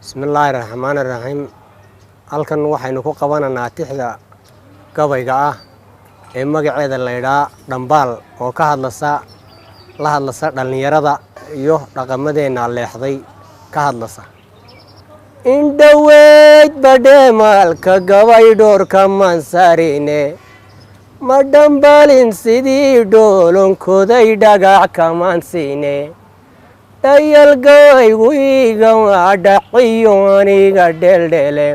Bismillaahi raxmaani raxiim. Halkan waxaynu ku qabanaynaa tixda gabayga ah ee magaceeda laydhaa Dhambaal, oo ka hadlasa la hadlasa dhallinyarada iyo dhaqamadeenna leexday ka hadlasa. Indhoweyd badheemaalka gabay dhoorka maansarine, ma dhambalin sidii dhoolonkoday dhagac kamaan siine. Dhayalgaygu iga dhaciyo aniga dheeldheele,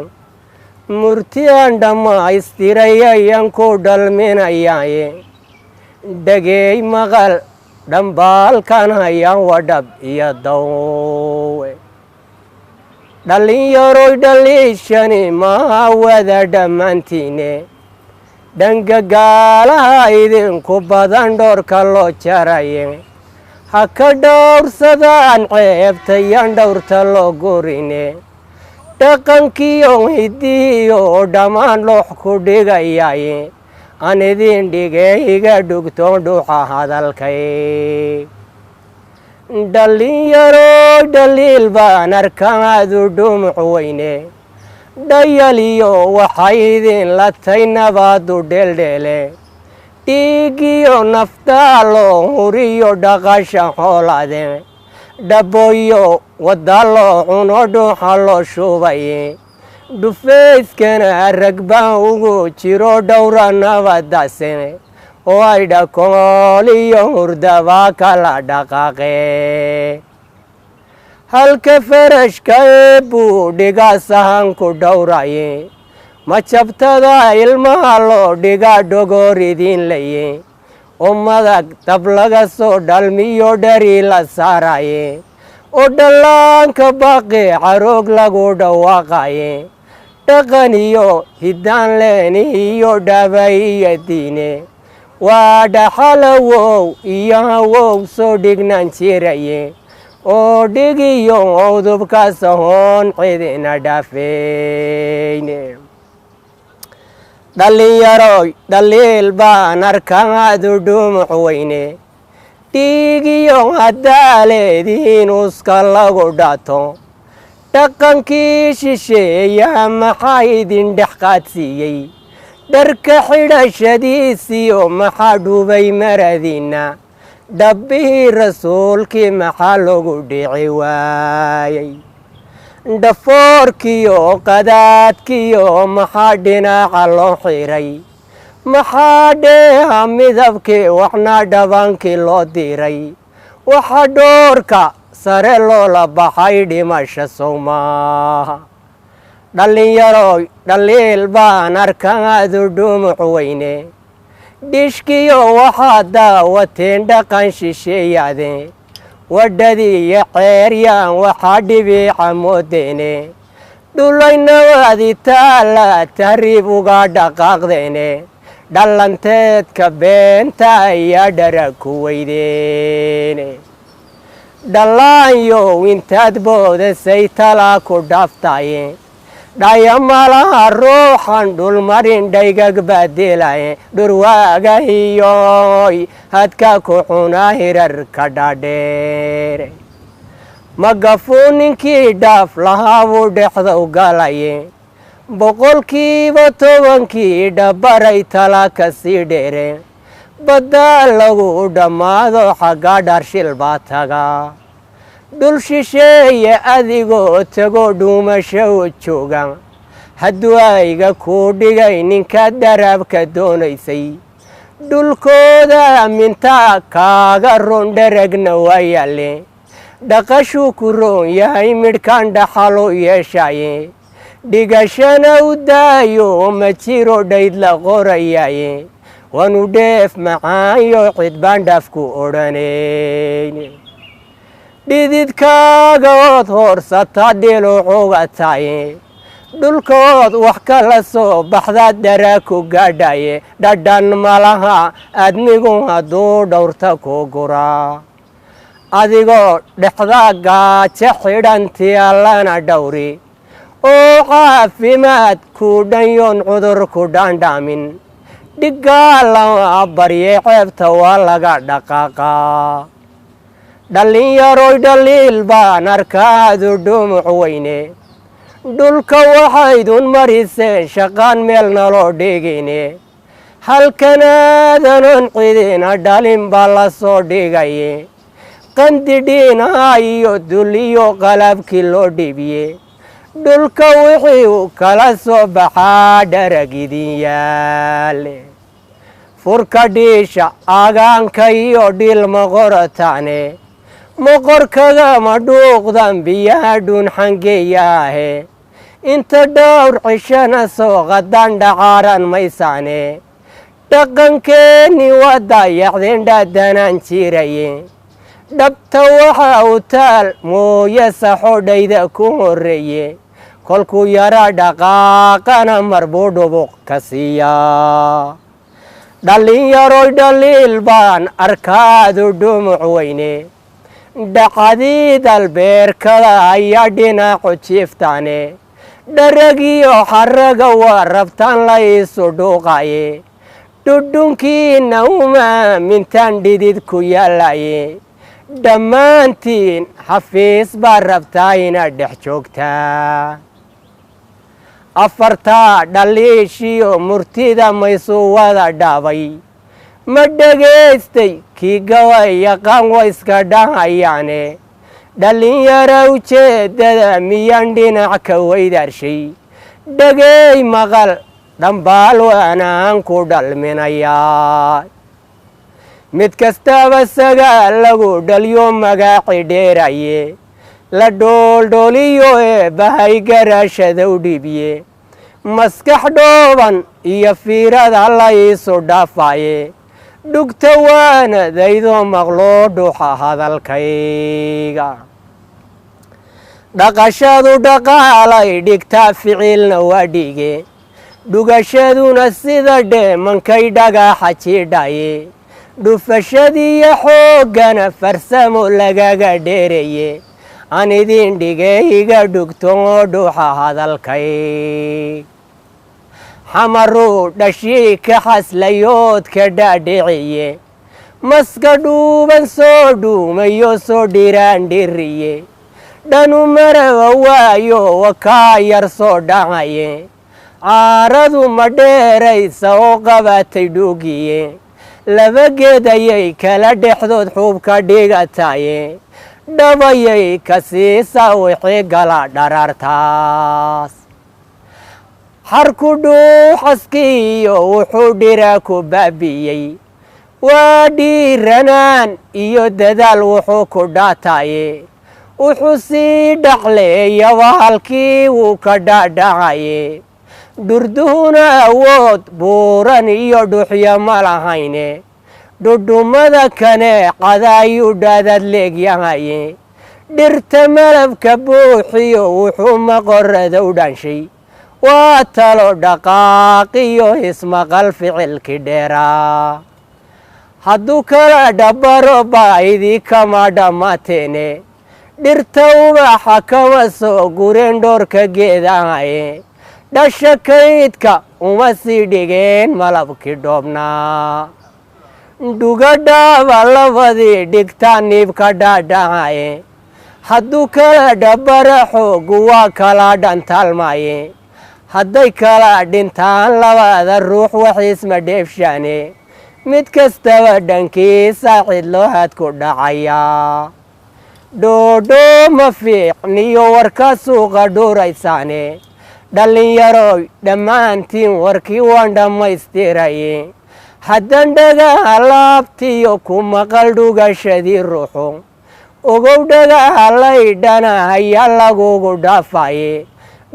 murtiyaan dhammaystiray ayaan ku dhalminayaaye. Dhageey maqal dhambaalkan hayaan wadhab iyo dawe. Dhallinyaroy, dhaliishani maha wada dhammaantiine, dhangagaalaha idinku badan dhoorka loo jaraye. Ha ka dhowrsadaan ceebtayan dhowrta loo gurine, dhaqankiyo hidihiyo dhammaan loox ku dhigayaye. Aan idin dhige, iga dhugto dhuuxa hadalkay. Dhallinyaroy, dhaliil baan arkaadu dhumuc weyne, dhayaliyo waxay idin la tay nabaadu dheeldheele. Dhiigiyo naftaa loo huriyo dhaqasha xoolade, dhaboyo wadda loo cuno dhuuxa loo shubay. Dhufayskana ragbaan ugu jiro dhowra nabadase, oo ay dhakool iyo hurdaba kala dhaqaaqe. Halka farashka ee buu dhigaa sahanku dhowraye, ma jabtada ilmaha loo dhigaa dhogoor idin laye, oo madag dab laga soo dhalmiyo dhari la saaraye, oo dhallaanka baqi caroog lagu dhawaaqaye. Dhaqan iyo hiddaan leeni iyo dhabay iyo diine waa dhaxalawow iyo hawow soo dhignaan jiraye, oo dhigiyo owdubka sahoon cidina dhaafeyne. Dhallinyaroy, dhaliil baan arkaadu dhumuc weyne, dhiigiyo haddaaleediin uska lagu dhato. Dhaqankii shisheeyaa maxaa idin dhex qaadsiiyey? Dharka xidhashadiisiyo maxaa dhubay maradiinna? Dhabbihii rasuulkii maxaa lagu dhici waayey? Dhafoorkiyo qadaadkiyo maxaa dhinaca loo xiray? Maxaa dheeha midabkii waxna dhabankii loo diray? Waxa dhoorka sare loola baxay dhimasha sowmaaha. Dhallinyaroy, dhaliil baan arkaadu dhumuc weyne, dhishkiyo waxaad daawateen dhaqan shisheeyaade. Wadhadiiyo ceeryaan waxaa dhibiica moodeene, dhulaynawaadi taala tahriib uga dhaqaaqdeene. Dhallanteedka beenta ayaa dhara ku weydeene. Dhallaanyow, intaad boodasay talaa ku dhaaftaye, dhayamalaha ruuxan dhulmarin dhaygag baadilaye. Dhurwaaga iyoy hadka ku cunaa hirarka dhaadheere, magafuu ninkii dhaaf lahaa buu dhexdow galaye. 10%-kii dhabaray tala ka sii dheere, baddaa lagu dhammaado xagga dhaarshil baa tagaa. Dhul shisheeye adigoo tago dhuumasho jooga, hadduu ayga kuu dhigay ninkaad dharaabka doonaysay. Dhulkooda mintaa kaaga roon, dharagna waa yaalle. Dhaqashuu ku roon yahay midhkan dhaxalu yeeshaye, dhigashana u daayo ma jiro dhayd la qorayaye. Waanu dheef macaayo cid baan dhaafku odhanayn. Dhididkaaga ood hoorsata dhilucuga taye, dhulkood wax kala soo baxdaad dharaa ku gaadhaye. Dhadhan malaha aadmigu hadduu dhowrta ku guraa, adigoo dhexda gaajo xidhanti allana dhowri, oo caafimaad ku dhanyoon cudur ku dhaandhaamin. Dhiggaa lama barye, ceebta waa laga dhaqaaqaa. Dhallinyaroy, dhaliil baan arkaadu dhumuc weyne. Dhulka waxaydun mariseen shaqaan meel naloo dhigine, halkanaadanon cidina dhalin baa la soo dhigaye. Qandidhiina iyo duliyo qalabkii loo dhibiye, dhulka wixii uu kala soo baxaa dharag idin yaale. Furka dhiisha agaanka iyo dhilma qorataane, moqorkagama dhuuqdan biyaha dhuun xangeeyaahe. Inta dhowr cishana soo qadan dhacaaran maysaane, dhaqankeenni waa dayacdeen dhaadanaan jiraye. Dhabta waxa u taal mooye saxodhayda ku horreeye, kolkuu yara dhaqaaqana marbuu dhubuq ka siiyaa. Dhallinyaroy, dhaliil baan arkaadu dhumuc weyne, dhacdii albeerkada ayaa dhinacu jiiftaane. Dharagiyo xaraga waa rabtaan la isu dhuuqaye, dhudhunkiina uma mintaan dhidid ku yaalaye. Dhammaantiin xafiis baa rabtaa inaad dhex joogtaa. Afartaa dhaliishiyo murtida maysu wada dhaabay, ma dhegaystay kii gabay yaqaan wa iska dhahayaane. Dhallinyaro, ujeeddada miyaan dhinac ka weydaarshay? Dhegey maqal dhambaal waanaan ku dhalminayaa. Mid kastaba sagaal lagu dhalyo magaaci dheeraye, la dhooldhooliyo ee bahay garaashadow dhiibye. Maskax dhooban iyo fiirada la iisu dhaafaye, dhugta waanadaydoo maqloo dhuuxa hadalkayga. Dhaqashadu dhaqaalay dhigtaa, ficilna waa dhige. Dhugashaduna sida dheemankay dhagaaxa jiidhaye, dhufashadiiyo xooggana farsamo lagaga dheereye. Aan idin dhigayga dhugto oo dhuuxa hadalkay. Xamaruu dhashii ka xaslayoodka dhaadhiciye, maska dhuuban soo dhuumayo soo dhiraan dhiriye. Dhanu maraba waayo wakaa yar soo dhacaye, caaradu ma dheeraysa oo qabatay dhuugiye. Laba geed ayay kala dhexdood xuubka dhigataye, dhabayay ka siisaa wixii gala dharaartaas. Xarku dhuuxaskiiyo wuxuu dhiraa ku baabi'iyey, waa dhiiranaan iyo dadaal wuxuu ku dhaataye. Wuxuu sii dhaqleeyaba halkii wuu ka dhaadhacaye. Dhurduhuna awood buuran iyo dhuxya ma lahayne, dhudhummada kaneecada ayuu dhaadad leegyahaye. Dhirta malabka buuxiyo wuxuu maqorada u dhaanshay, waa talo dhaqaaqiyo ismaqal ficilkii dheeraa. Hadduu kala dhabbaro baahidii kama dhammaateene, dhirta ubaxa kama soo gureen dhoorka geedahaye. Dhasha kaydka uma sii dhigeen malabkii dhoobnaa. Dhugadhaaba labadii dhigtaa niibka dhaadhacaye, hadduu kala dhabbara xoogu waa kala dhantaalmaye. Hadday kala dhintaan labada ruux waxiisma dheefshaane, mid kastaba dhankiisa cidloo had ku dhacayaa. Dhoodhoo ma fiicniyo warka suuqa dhuuraysaane. Dhallinyaroy, dhammaantiin warkii waan dhammaystiraye. Haddan dhagaha laabtiyo ku maqal dhugashadii ruuxu, ogow dhagaha laydhana hayaa lagugu dhaafaye.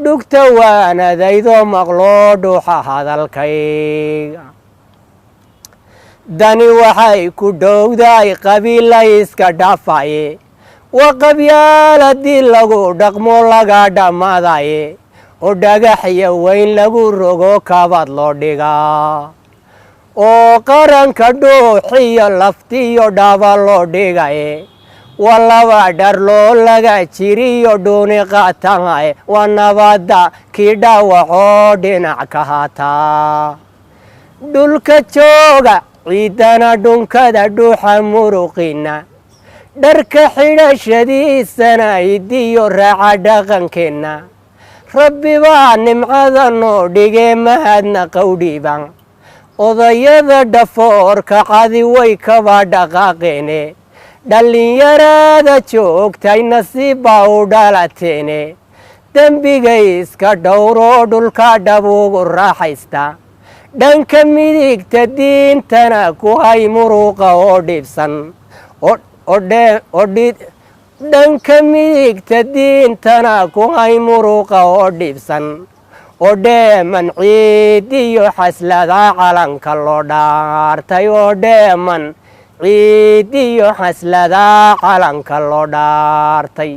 Dhugta waanadaydoo maqloo dhuuxa hadalkayga. Dani waxay ku dhowdahay qabiilla iska dhaafaye, waa qabyaal haddii lagu dhaqmo laga dhammaadaye, oo dhagaxya weyn lagu rogo kabad loo dhigaa, oo qaranka dhuuxiyo laftiyo dhaba loo dhigaye. Waa laba dhar loo laga jiriyo dhuuni qaatahaye, waa nabadda kii dhaawacoo dhinac ka haataa. Dhulka jooga ciidana dhunkada dhuuxa muruqina, dharka xidhashadiisana idiyo raaca dhaqankeenna. Rabbi baa nimcada noo dhigee, mahadna qowdhiiban. Odayada dhafoorka cadi way kaba dhaqaaqeene, dhallinyarada joogtay nasiib baa u dhalateene. Dembigay iska dhowroo dhulka dhabuugu raaxaysta, dhanka midigta diintana ku hay muruqa oo dhibsan, dhanka midigta diintana ku hay muruqa oo dhibsan, oo dheeman ciidiyo xaslada calanka loo dhaartay, oo dheeman ciidiyo xaslada calanka loo dhaartay.